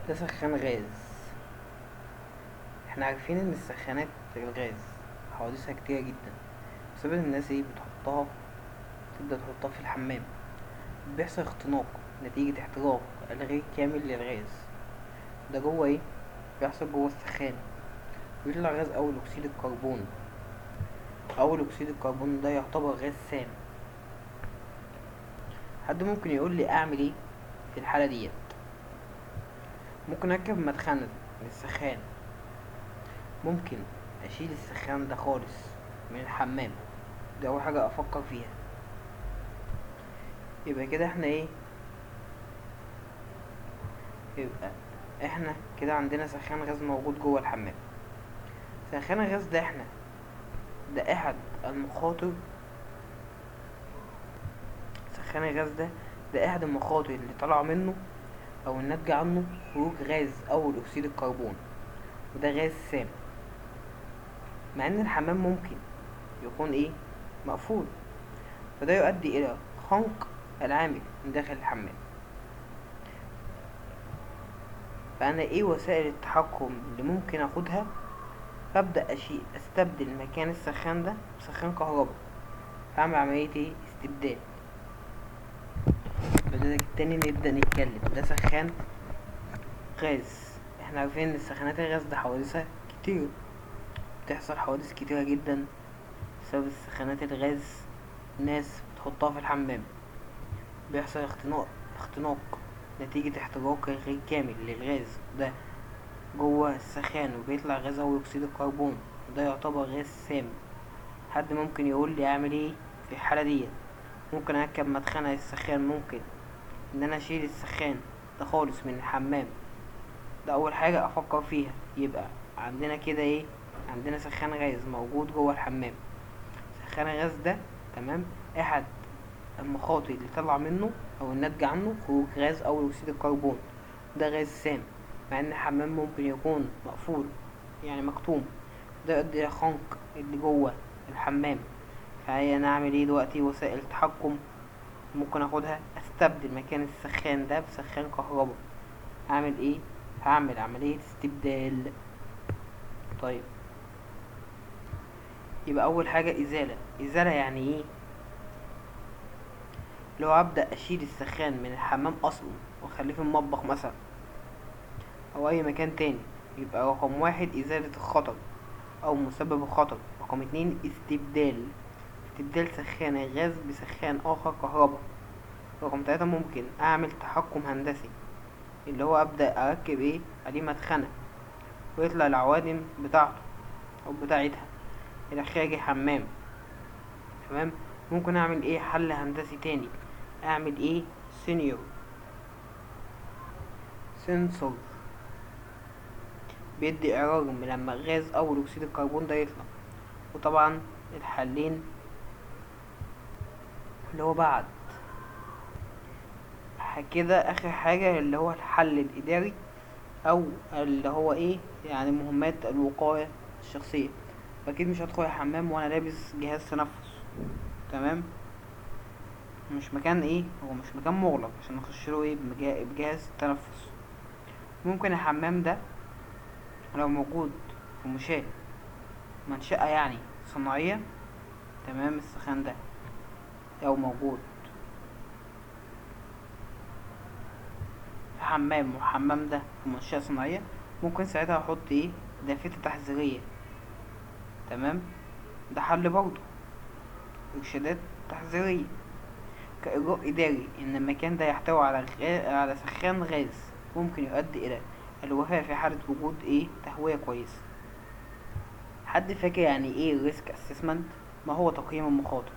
ده سخان غاز. احنا عارفين ان السخانات الغاز حوادثها كتيرة جدا بسبب ان الناس ايه بتحطها، تبدأ تحطها في الحمام، بيحصل اختناق نتيجة احتراق الغير كامل للغاز ده جوه ايه بيحصل جوه السخان، بيطلع غاز اول اكسيد الكربون. اول اكسيد الكربون ده يعتبر غاز سام. حد ممكن يقول لي اعمل ايه في الحالة ديت؟ ممكن اركب مدخنة للسخان، ممكن اشيل السخان ده خالص من الحمام، دي اول حاجة افكر فيها. يبقى كده احنا ايه، يبقى احنا كده عندنا سخان غاز موجود جوه الحمام. سخان الغاز ده احنا ده احد المخاطر، سخان الغاز ده احد المخاطر اللي طلع منه او الناتج عنه خروج غاز اول اكسيد الكربون، وده غاز سام، مع ان الحمام ممكن يكون ايه مقفول، فده يؤدي الى خنق العامل من داخل الحمام. فانا ايه وسائل التحكم اللي ممكن اخدها؟ فابدا استبدل مكان السخان ده بسخان كهرباء، هعمل عملية ايه استبدال. بدأ التاني نبدأ نتكلم. ده سخان غاز، احنا عارفين ان السخانات الغاز ده حوادثها كتير، بتحصل حوادث كتيرة جدا بسبب السخانات الغاز، ناس بتحطها في الحمام، بيحصل اختناق نتيجة احتراق غير كامل للغاز ده جوه السخان، وبيطلع غاز أول أكسيد الكربون، وده يعتبر غاز سام. حد ممكن يقول لي اعمل ايه في الحالة ديت؟ ممكن اركب مدخنة للسخان، ممكن ان انا اشيل السخان ده خالص من الحمام، ده اول حاجة افكر فيها. يبقى عندنا كده ايه، عندنا سخان غاز موجود جوه الحمام. سخان الغاز ده تمام احد المخاطر اللي طلع منه او الناتج عنه خروج غاز اول اكسيد الكربون، ده غاز سام، مع ان الحمام ممكن يكون مقفول يعني مكتوم، ده يؤدي الى خنق اللي جوه الحمام. فهي انا اعمل ايه دلوقتي؟ وسائل تحكم ممكن اخدها، استبدل مكان السخان ده بسخان كهرباء. هعمل ايه؟ هعمل عملية استبدال. يبقى اول حاجة ازالة. ازالة يعني ايه؟ لو ابدأ اشيل السخان من الحمام اصلا واخليه في المطبخ مثلا او اي مكان تاني. يبقى رقم 1 ازالة الخطر او مسبب الخطر. رقم 2 استبدال سخان الغاز بسخان اخر كهرباء. رقم 3 ممكن اعمل تحكم هندسي، اللي هو ابدأ اركب ايه عليه مدخنة ويطلع العوادم بتاعته او بتاعتها الى خارج الحمام. تمام. ممكن اعمل ايه حل هندسي تاني، اعمل ايه سنسور بيدي اعرار لما غاز اول اكسيد الكربون ده يطلع. وطبعا الحلين اللي هو بعد كده اخر حاجة اللي هو الحل الاداري، او اللي هو ايه يعني مهمات الوقاية الشخصية. اكيد مش هدخل الحمام وانا لابس جهاز تنفس، تمام، مش مكان ايه، هو مش مكان مغلق عشان نخش له ايه بجهاز تنفس. ممكن الحمام ده لو موجود في منشأة صناعية، تمام، السخان ده لو موجود في حمام والحمام ده في منشأة صناعية، ممكن ساعتها احط ايه لافتة تحذيرية، تمام، ده حل برضه، ارشادات تحذيرية كإجراء إداري إن المكان ده يحتوي على سخان غاز ممكن يؤدي إلى الوفاة في حالة وجود إيه تهوية كويسة. حد فاكر يعني إيه risk assessment؟ ما هو تقييم المخاطر؟